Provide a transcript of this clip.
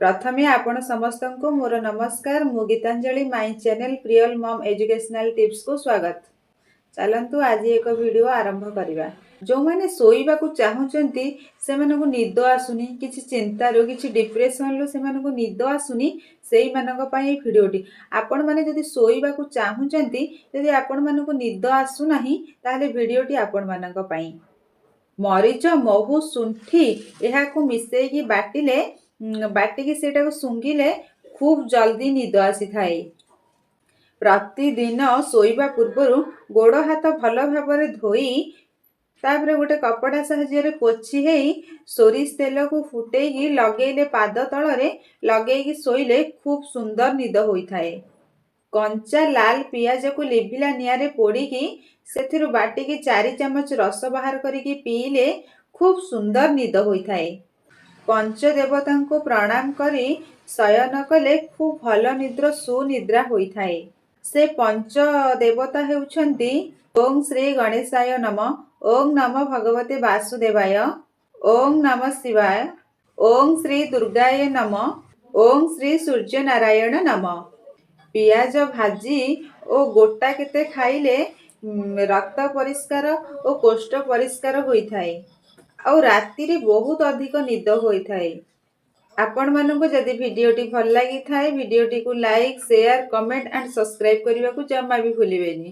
ପ୍ରଥମେ ଆପଣ ସମସ୍ତଙ୍କୁ ମୋର ନମସ୍କାର। ମୁଁ ଗୀତାଞ୍ଜଳି, ମାଇ ଚ୍ୟାନେଲ ପ୍ରିୟଲ ମମ୍ ଏଜୁକେସନାଲ ଟିପ୍ସକୁ ସ୍ୱାଗତ। ଚାଲନ୍ତୁ, ଆଜି ଏକ ଭିଡ଼ିଓ ଆରମ୍ଭ କରିବା। ଯେଉଁମାନେ ଶୋଇବାକୁ ଚାହୁଁଛନ୍ତି, ସେମାନଙ୍କୁ ନିଦ ଆସୁନି, କିଛି ଚିନ୍ତାରୁ, କିଛି ଡିପ୍ରେସନରୁ ସେମାନଙ୍କୁ ନିଦ ଆସୁନି, ସେଇମାନଙ୍କ ପାଇଁ ଏଇ ଭିଡ଼ିଓଟି। ଆପଣମାନେ ଯଦି ଶୋଇବାକୁ ଚାହୁଁଛନ୍ତି, ଯଦି ଆପଣମାନଙ୍କୁ ନିଦ ଆସୁନାହିଁ, ତାହେଲେ ଭିଡ଼ିଓଟି ଆପଣମାନଙ୍କ ପାଇଁ। ମରିଚ, ମହୁ, ଶୁଣ୍ଠି ଏହାକୁ ମିଶେଇକି ବାଟିଲେ, ବାଟିକି ସେଇଟାକୁ ଶୁଙ୍ଘିଲେ ଖୁବ୍ ଜଲ୍ଦି ନିଦ ଆସିଥାଏ। ପ୍ରତିଦିନ ଶୋଇବା ପୂର୍ବରୁ ଗୋଡ଼ ହାତ ଭଲ ଭାବରେ ଧୋଇ, ତାପରେ ଗୋଟେ କପଡ଼ା ସାହାଯ୍ୟରେ ପୋଛି ହେଇ ସୋରିଷ ତେଲକୁ ଫୁଟେଇକି ଲଗେଇଲେ, ପାଦ ତଳରେ ଲଗେଇକି ଶୋଇଲେ ଖୁବ୍ ସୁନ୍ଦର ନିଦ ହୋଇଥାଏ। କଞ୍ଚା ଲାଲ ପିଆଜକୁ ଲିଭିଲା ନିଆଁରେ ପୋଡ଼ିକି ସେଥିରୁ ବାଟିକି 4 ଚାମଚ ରସ ବାହାର କରିକି ପିଇଲେ ଖୁବ୍ ସୁନ୍ଦର ନିଦ ହୋଇଥାଏ। ପଞ୍ଚଦେବତାଙ୍କୁ ପ୍ରଣାମ କରି ଶୟନ କଲେ ଖୁବ୍ ଭଲ ନିଦ୍ର, ସୁନିଦ୍ରା ହୋଇଥାଏ। ସେ ପଞ୍ଚ ଦେବତା ହେଉଛନ୍ତି ଓଁ ଶ୍ରୀ ଗଣେଶାୟ ନମ, ଓଁ ନମ ଭଗବତେ ବାସୁଦେବାୟ, ଓଁ ନମ ଶିବାୟ, ଓଁ ଶ୍ରୀ ଦୁର୍ଗାୟ ନମ, ଓଁ ଶ୍ରୀ ସୂର୍ଯ୍ୟନାରାୟଣ ନମ। ପିଆଜ ଭାଜି ଓ ଗୋଟା କେତେ ଖାଇଲେ ରକ୍ତ ପରିଷ୍କାର ଓ କୋଷ୍ଠ ପରିଷ୍କାର ହୋଇଥାଏ ଆଉ ରାତିରେ ବହୁତ ଅଧିକ ନିଦ ହୋଇଥାଏ। ଆପଣମାନଙ୍କୁ ଯଦି ଭିଡ଼ିଓଟି ଭଲ ଲାଗିଥାଏ, ଭିଡ଼ିଓଟିକୁ like, share, comment and subscribe କରିବାକୁ ଜମା ବି ଭୁଲିବେନି।